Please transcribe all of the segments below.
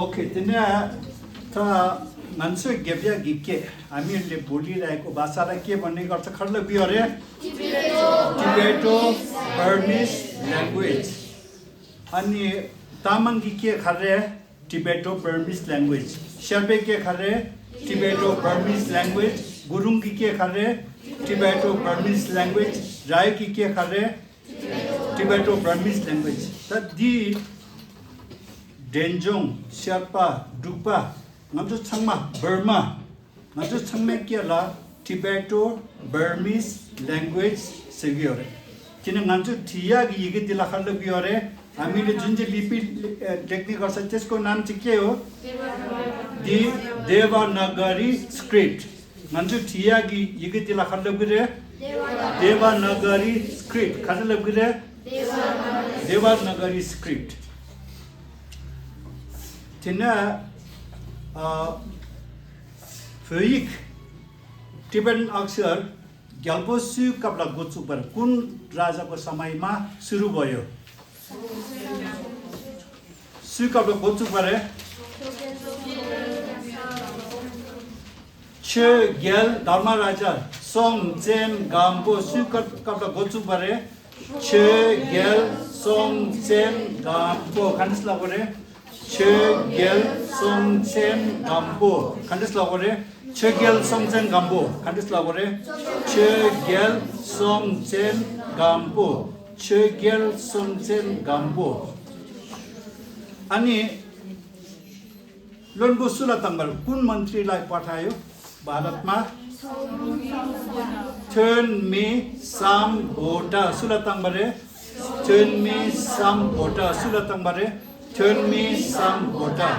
Okay तिनीहरू त मान्छे गेब्या गिके हामीहरूले बोलिरहेको भाषालाई के भन्ने गर्छ खड्ल बिहोरे टिबेटो बर्मिस ल्याङ्ग्वेज अनि तामाङ गिके खरे टिबेटो बर्मिस ल्याङ्ग्वेज शेर्पे के खरे टिबेटो बर्मिस ल्याङ्ग्वेज गुरुङ गिके खरे टिबेटो बर्मिस ल्याङ्ग्वेज राई गिके खरे टिबेटो बर्मिस ल्याङ्ग्वेज त the Denjong Sherpa Dukpa ngamju changma Burma ngamju changme kiala Tibeto Burmese language segiore kine ngamju thiya gi yige dila khalle biore हामीले जुन चाहिँ लिपि लेख्ने गर्छ त्यसको नाम चाहिँ के हो दि देवनागरी स्क्रिप्ट नन्जु थिया गि यगे दिला खल्ले बिरे देवनागरी स्क्रिप्ट खल्ले बिरे देवनागरी स्क्रिप्ट तिना फैक टिबेटन अक्षर ग्याल्पो सु कपला गोचु पर कुन राजाको समयमा सुरु भयो सु कपला गोचु पर छ ग्याल धर्म राजा सोङ चेन गाम्बो सु कपला गोचु पर छ ग्याल सोङ चेन गाम्बो खानस लागोरे Chegel Songchen Gambo. Kandis lagore. Chegel Songchen Gambo. Kandis lagore. Chegel Songchen Gambo. Chegel Songchen Gambo. Ani Lon Busula Tambar kun mantri lai pathayo Bharatma Turn me some bota Sulatambare. Turn me some bota Sulatambare. Turn me some water.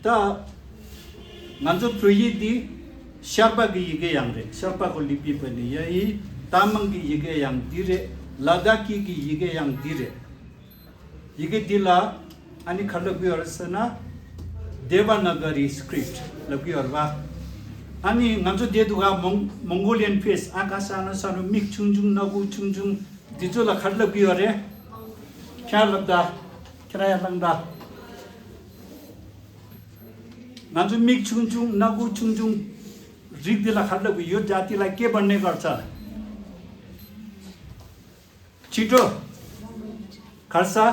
Ta nganjo pruyi di Sherpa gi yige yang re. Sherpa ko lipi pani yai Tamang gi yige yang dire Ladaki gi yige yang dire. Yige dila ani khalbi orasana Devanagari script labi orwa. Ani nganjo deduga Mongolian face akasana sanu mik chungjung nagu chungjung dijola khalbi ore. Kya lagda Kiraya langda. Nanju mik chungjung nagu chungjung rigdila khallahu यो जातिलाई के भन्ने गर्छ छिटो खर्सा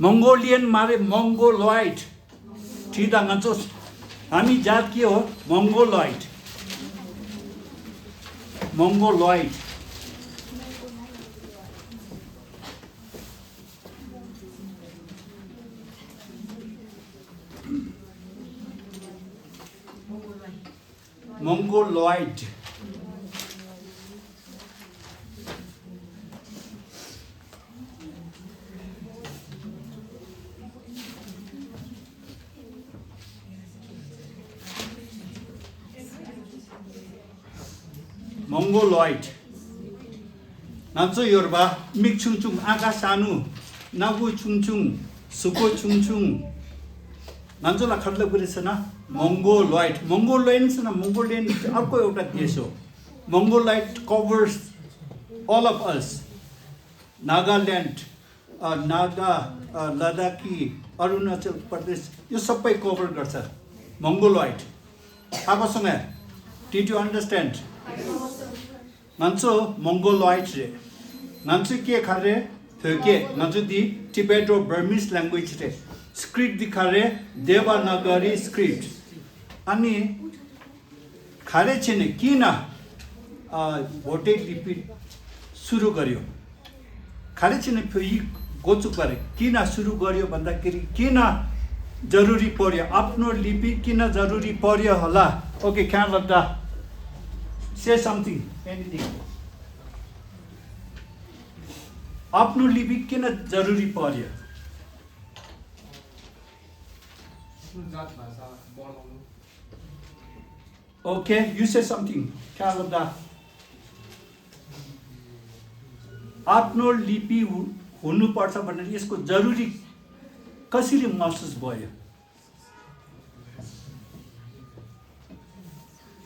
Mongolian मारे Mongoloid ठिदा नचो हामी जात के हो Mongoloid Mongoloid Mongoloid. Mongoloid. Nanzo Yorba, Mik Chung Chung, Agasanu, Nagu Chung Chung, Suko Chung Chung. Nanzo la khatla gurisana. Mongoloid. Mongolians and Mongolian arko euta desh ho. Mongoloid covers all of us. Nagaland, Naga, Ladakhi, Arunachal Pradesh. यो सबै cover गर्छ. Mongoloid. Akoसँग did you understand? Nanso Mongoloid re. Nanso के खरे थके nanso di Tibeto Burmese language re. Script दिखारे Devanagari script. अनि खारे छिने किन भोटे लिपि सुरु गर्यो खारे छिने फेरि गोचु गरे किन सुरु गर्यो भन्दाखेरि किन जरुरी पर्यो आफ्नो लिपि किन जरुरी पर्यो होला okay can लड्दा say something anything आफ्नो लिपि किन जरुरी पर्यो Okay, you say something. Kalada. आफ्नो लिपि हुनु पर्छ भनेर यसको जरुरी कसरी महसुस भयो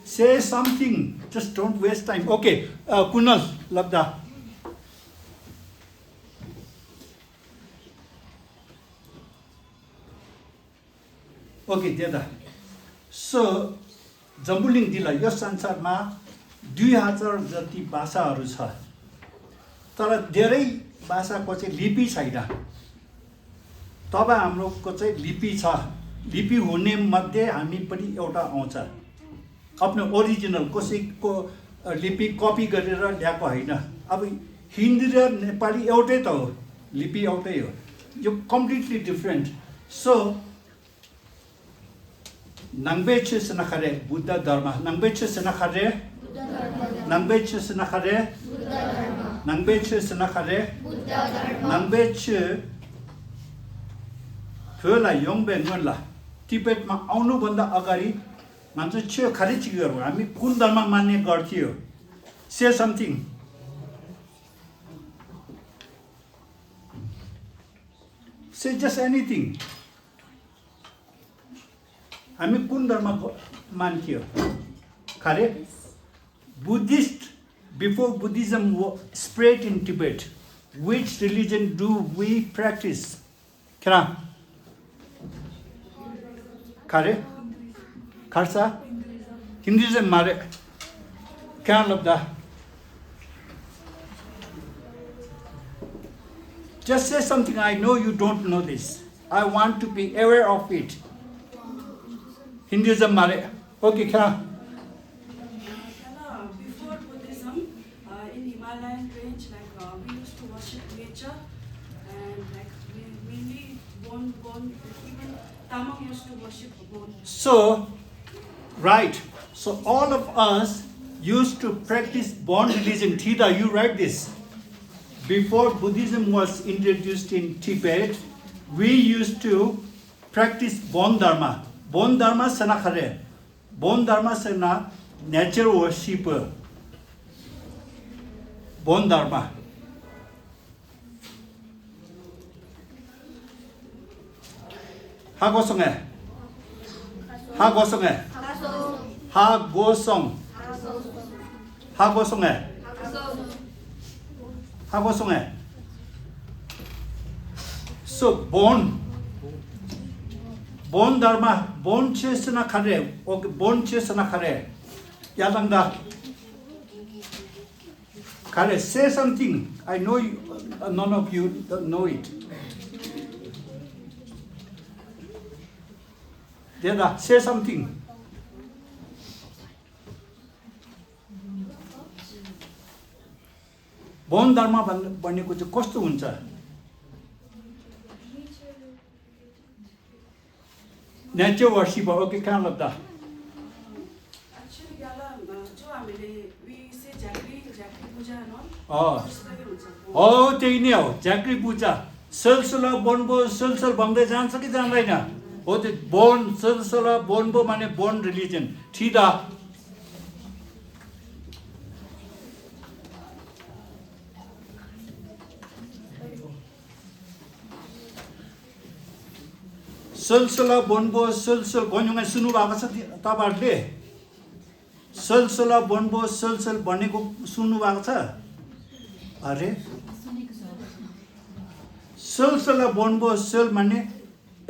Say something, just don't waste time. Okay, Kunal, Labda. Okay त्यता सो जम्बुलिङ जिल्ला यो संसारमा 2000 जति भाषाहरू छ तर धेरै भाषाको चाहिँ लिपि छैन तब हाम्रोको चाहिँ लिपि छ लिपि हुने मध्ये हामी पनि एउटा आउँछ आफ्नो ओरिजिनल कसैको लिपि कपी गरेर ल्याएको होइन अब हिन्दी र नेपाली एउटै त हो लिपि एउटै हो यो completely different so Nangbeche senakare Buddha Dharma. Nangbeche senakare Nangbeche senakare Nangbeche senakare Nangbeche Phela Yongbe Ngonla Tibet ma आउनु भन्दा अगाडि मान्छे छ खाली चिगरौ हामी कुन धर्म मान्ने गर्थ्यौ say something say just anything हामी कुन धर्म मान्थ्यौ खाले Buddhist before Buddhism spread in Tibet which religion do we practice kira खाले खालसा Hinduism मारे क्या लब्दा just say something I know you don't know this I want to be aware of it Hinduism mare okay kya before Buddhism in Himalayan range like we used to worship nature and like we mainly bone even Tamang used to worship bone so right so all of us used to practice bone religion Thida you write this before Buddhism was introduced in Tibet we used to practice bone dharma Bon Dharma Sana Khare. Bon Dharma Sana nature worship. Bon Dharma. Ha Gosong. Ha Gosong. Ha Gosong. Ha Gosong. Ha Gosong. So bon Bon Dharma, bon chesana khare, okay, bon chesana khare. Yalanda khare, say something. I know you, none of you don't know it. Deda, say something. Bon Dharma भनेको चाहिँ कस्तो हुन्छ Nature worship, okay, can love that. Actually, yala, jo हामीले we say Jagri puja and Oh, all. oh, त्यही नै हो झाँक्री पूजा सलसला बोनबो सलसल भन्दै जान्छ कि जान्दैन हो त्यो बोन सलसला बोनबो माने बोन रिलिजन ठिदा सलसला बोनबो सलसल भन्नुमा सुन्नु भएको छ तपाईहरुले सलसला बोनबो सलसल भनेको सुन्नु भएको छ अरे सलसला बोनबो सल माने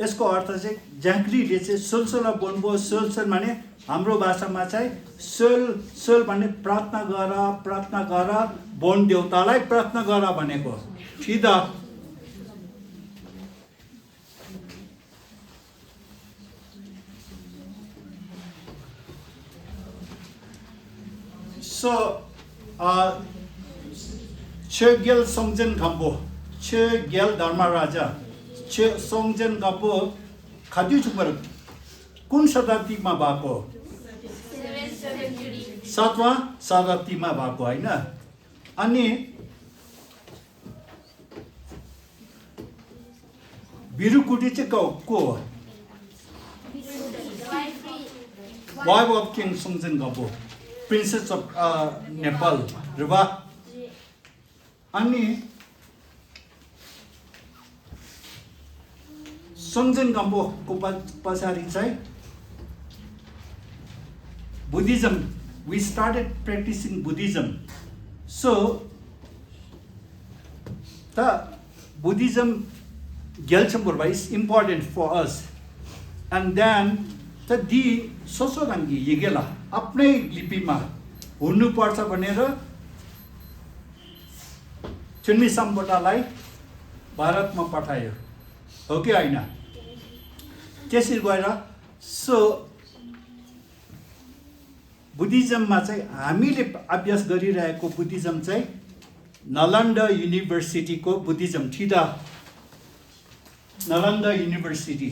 यसको अर्थ चाहिँ झाँक्रीले चाहिँ सलसला बोनबो सलसल माने हाम्रो भाषामा चाहिँ सल माने प्रार्थना गर बोन देवतालाई प्रार्थना गर भनेको ठिदा So, Chögyal Songjen Gambo, Chögyal Dharma Raja, Songjen Gambo, Khadi Chumar, Kun Shadati Ma Bako, 7th century. Satwa Sadati Ma Bako, Aina, Ani Birukuti Cheko, wife of King Songjen Gambo. Princess of Nepal, Riva. Ani Songjen Gambo ko pasari chai Buddhism. We started practicing Buddhism. So the Buddhism Gyalchambur is important for us. And then the di sosorangi yigela आफ्नै लिपिमा हुनुपर्छ भनेर चिन्मी सम्बोटालाई भारतमा पठायो हो कि हैन त्यसरी गएर सो बुद्धिज्ममा चाहिँ हामीले अभ्यास गरिरहेको बुद्धिज्म चाहिँ नालन्दा युनिभर्सिटीको बुद्धिज्म थिदा Nalanda university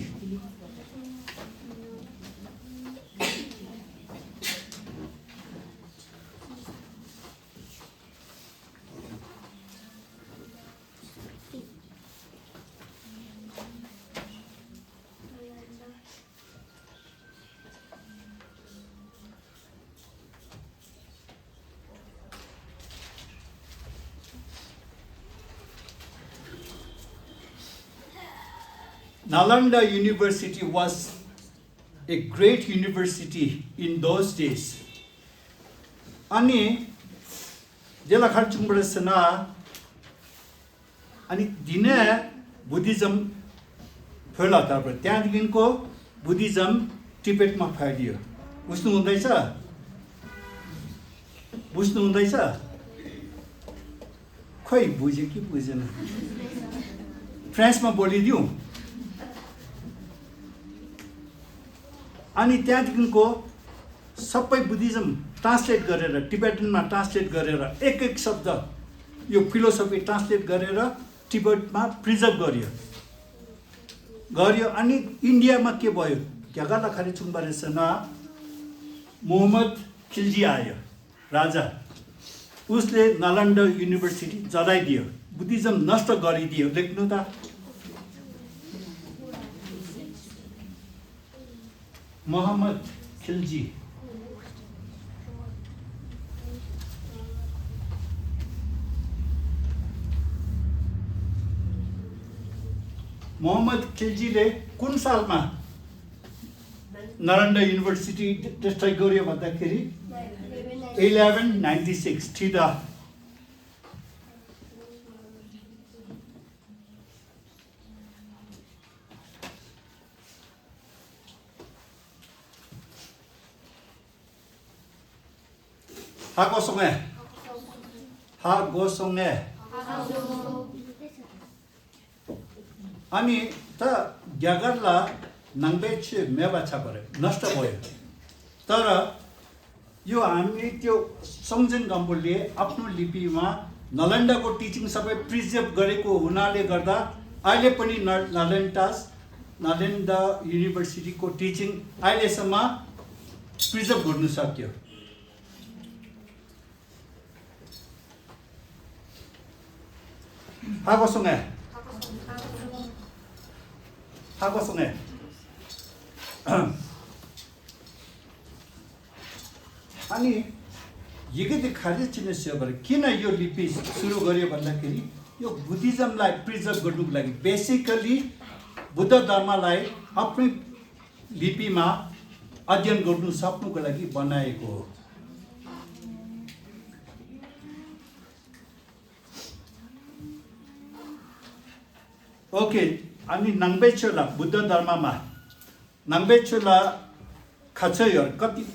Nalanda University was a great university in those days. Ani jela kharchung bersana ani dine Buddhism फैला तर त्यहाँदेखिको बुद्धिज्म टिबेटमा फैलियो बुझ्नुहुँदैछ खै बुझ्यो कि बुझेन फ्रेन्चमा बोलिदिउँ अनि त्यहाँदेखिको सबै बुद्धिज्म ट्रान्सलेट गरेर टिबेटनमा ट्रान्सलेट गरेर एक एक शब्द यो फिलोसफी ट्रान्सलेट गरेर टिबेटमा प्रिजर्भ गर्यो अनि इन्डियामा के भयो क्यागाला खारिचुङबारेसना मोहम्मद खिलजी आयो राजा उसले नालन्दा युनिभर्सिटी जलाइदियो बुद्धिज्म नष्ट गरिदियो लेख्नु त मोहम्मद खिलजी मोहम्मद खिलजीले कुन सालमा नालन्दा युनिभर्सिटी डिस्ट्रय गर्यो भन्दाखेरि 1196 थिदा 하고송에 अनि त ग्यागरला नङबेचे मेबाचा गरे नष्ट भयो तर यो हामी त्यो संजन गम्बुलले आफ्नो लिपिमा नालन्दाको टिचिङ सबै प्रिजर्भ गरेको हुनाले गर्दा अहिले पनि नालन्दा युनिभर्सिटीको टिचिङ अहिलेसम्म प्रिजर्भ गर्न सक्यो 하고송에 अनि यिगेले खारिचिने सेवा किन यो लिपि सुरु गर्यो भन्दाखेरि यो बुद्धिज्मलाई प्रिजर्भ गर्नुको लागि बेसिकली बुद्ध धर्मलाई आफ्नो लिपिमा अध्ययन गर्नु सक्नुको लागि बनाएको हो ओके अनि नङबेचोला बुद्ध धर्ममा नङबेचोला खाचैहरु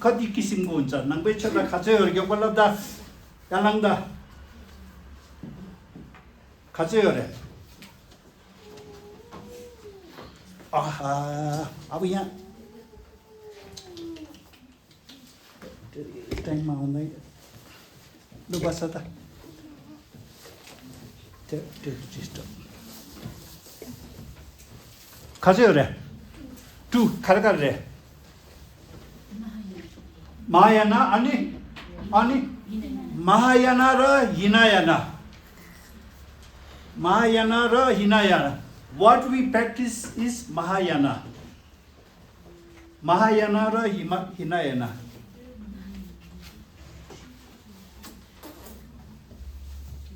कति किसिमको हुन्छ नङबेचोला खाचैहरु के उपलब्ध यालङदा खाचैहरु आहा अब यहाँ टाइममा आउँदै लु बस त त्यो खाचैहरु टु खरकरे महायाना अनि महायाना र Hinayana what we practice is mahayana र हिनायाना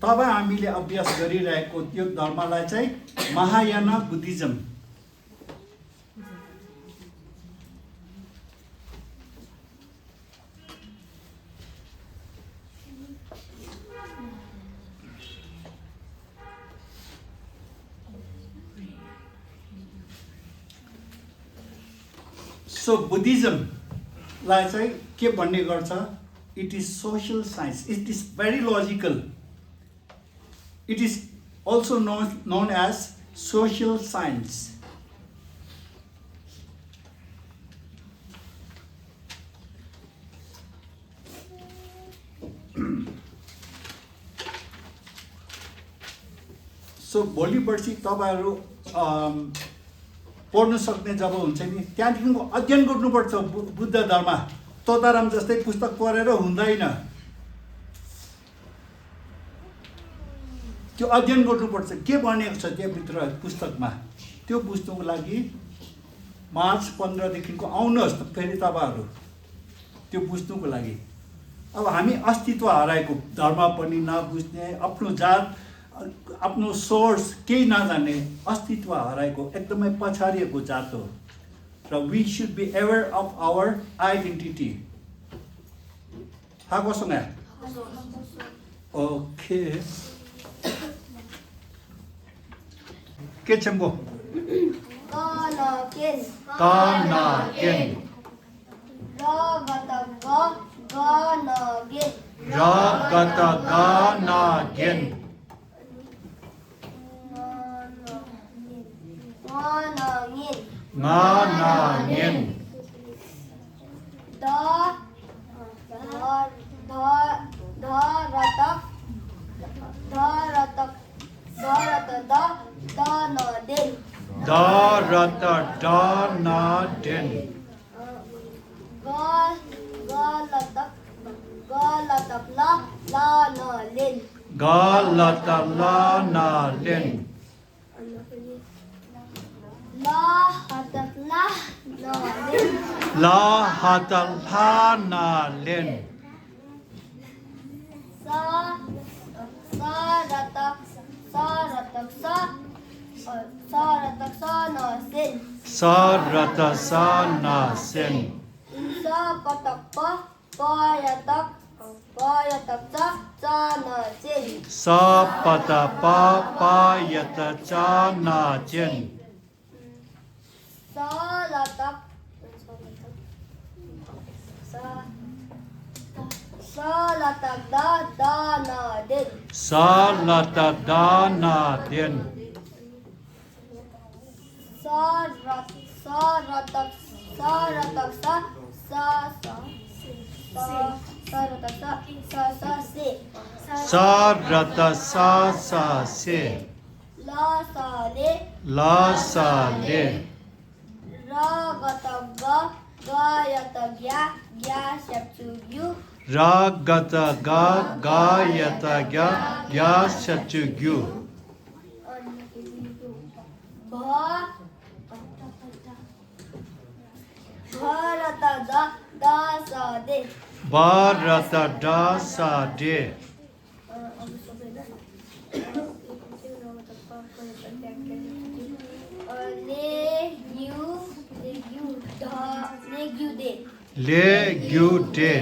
तब हामीले अभ्यास गरिरहेको त्यो धर्मलाई चाहिँ महायाना बुद्धिज्म सो बुद्धिज्मलाई चाहिँ के भन्ने गर्छ it is social science it is very logical it is also known as social science so भोलि पर्सि तपाईँहरू पढ्नु सक्ने जब हुन्छ नि त्यहाँदेखिको अध्ययन गर्नुपर्छ बुद्ध धर्म तोताराम जस्तै पुस्तक पढेर हुँदैन त्यो अध्ययन गर्नुपर्छ के भनेको छ त्यहाँभित्र पुस्तकमा त्यो बुझ्नुको लागि मार्च 15 देखिको आउनुहोस् त फेरि तपाईँहरू त्यो बुझ्नुको लागि अब हामी अस्तित्व हराएको धर्म पनि नबुझ्ने आफ्नो जात आफ्नो सोर्स केही नजान्ने अस्तित्व हराएको एकदमै पछाडिएको जात हो र we should be aware of our identity हाकोसँग ओके के छम्बो Ganagen. Ganagen. Ganagen. Ragata Ganagen. Nganangin. Nganangin. Danadin. Darata Danadin. Galatak lanalin. Galata Lanalin. Lahatak lanalin. Lahata Lanalin. Saratak sanasin. Sarata Sanasin. Payatak sanasin. Sapata Papayata Chanajin. Salatak danadin. Salata Danadin. Sarata Sasase. Lasale. Ragata Gayata Gyasachugyu. Bharata Dasade. Legude.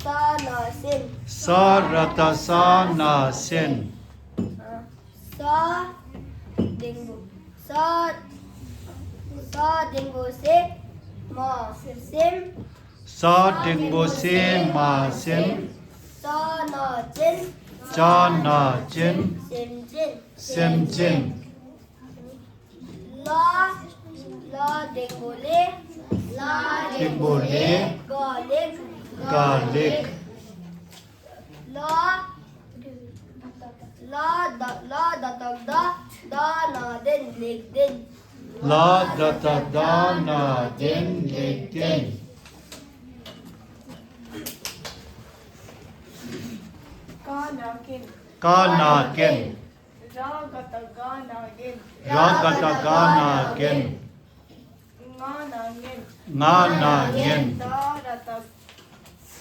Sanasin. Sarata Sanasin. Dingo se ma sim. Sadingo se masin. Sanajin. Chanajin. Simjin. Simjin. La dingole. Dingole. Garlic. Garlic. La datagda danadin ligdin. La data dana din ligdin. Ganakin. Kanakin. Ragata ganagin. Ragata Ganagin. Nganangin. Nganagin. Daratak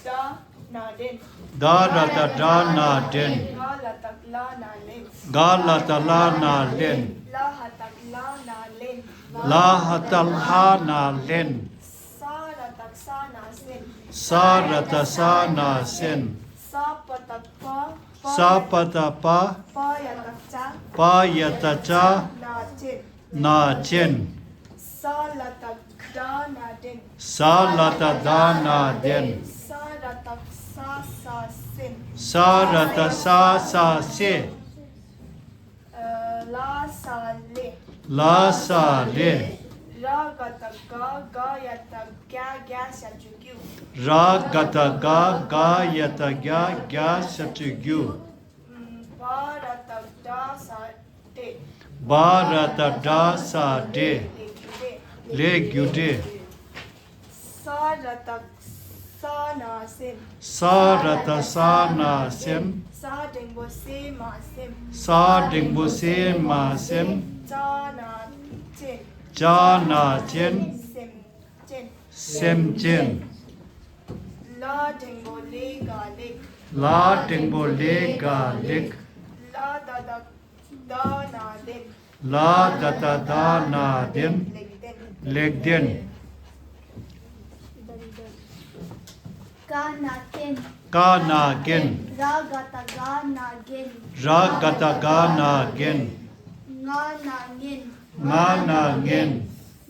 danadin. Darata Danadin. Galatak lanalin. Galata Lanalin. Lahatak lanalin. Lahatalhanalin. Saratak sanasin. Sarata Sanasin. Sapatak sa pa ta pa pa ya tak cha pa ya ta cha na chen na chen sa la tak da na den sa la ta da na den sa ra tak sa sa sin sa ra ta sa sa se la sa le la sa le ra ga tak ga ya tak gya sha chu gyu ra ga ta ga ya ta gya sa chu gyu ba ra tak da sa te ba ra ta da sa de le gyu de sa ra tak sa na sin sa ra ta sa na sem sa ding bo se ma sim sa ding bu se ma sem cha na chen cha na chen sim chen sem chen la ding bo le ga le la ding bu le ga lik la da da da na den la da ta da na den leg den leg den Ka na ken. ka na gen Ra ga ta ga na gen. ra ga ta ga na gen Nga na ngin. nga na ngen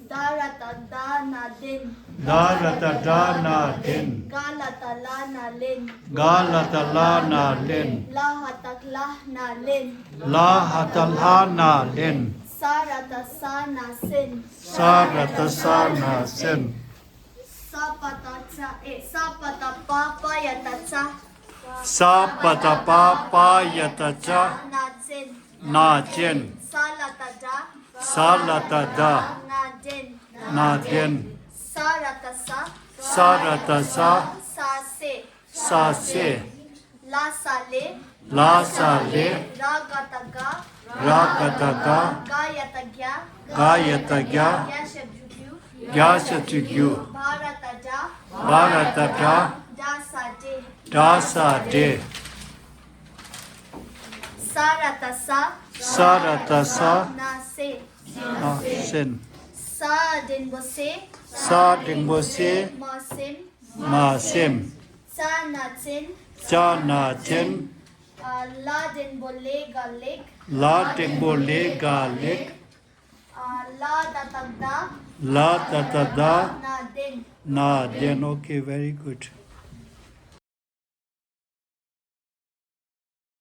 Da ra ta da na den. da ra ta da na den Ga la ta la na len. ga la ta la na len La ha tak la na len. la ha ta la na len Sa ra ta sa na sen. sa ra ta sa na sen Sa pa ta cha sa pa ta pa ya ta cha. sa pa ta pa ya ta cha Na chen. na chen Sa la ta da. sa la ta da Na den. na den Sa ra ta sa. sa ra ta sa Sa se. sa se La sa le. la sa le Ra ga ta ga. ra ga ta ga Ga ya ta gya. ga ya ta gya Gya shab ju gyu. gya sa chu gyu Ba ra ta da. ba ra ta da Da sa de. da sa de Sa ra ta sa. sa ra ta sa Na se. na sen Sa den bo se. sa ding bo se Ma sim. ma sem Sa na chen. cha na chen La den bo le ga leg. la ding bo le ga lik La da ta da. la ta ta da Na den. na den okay very good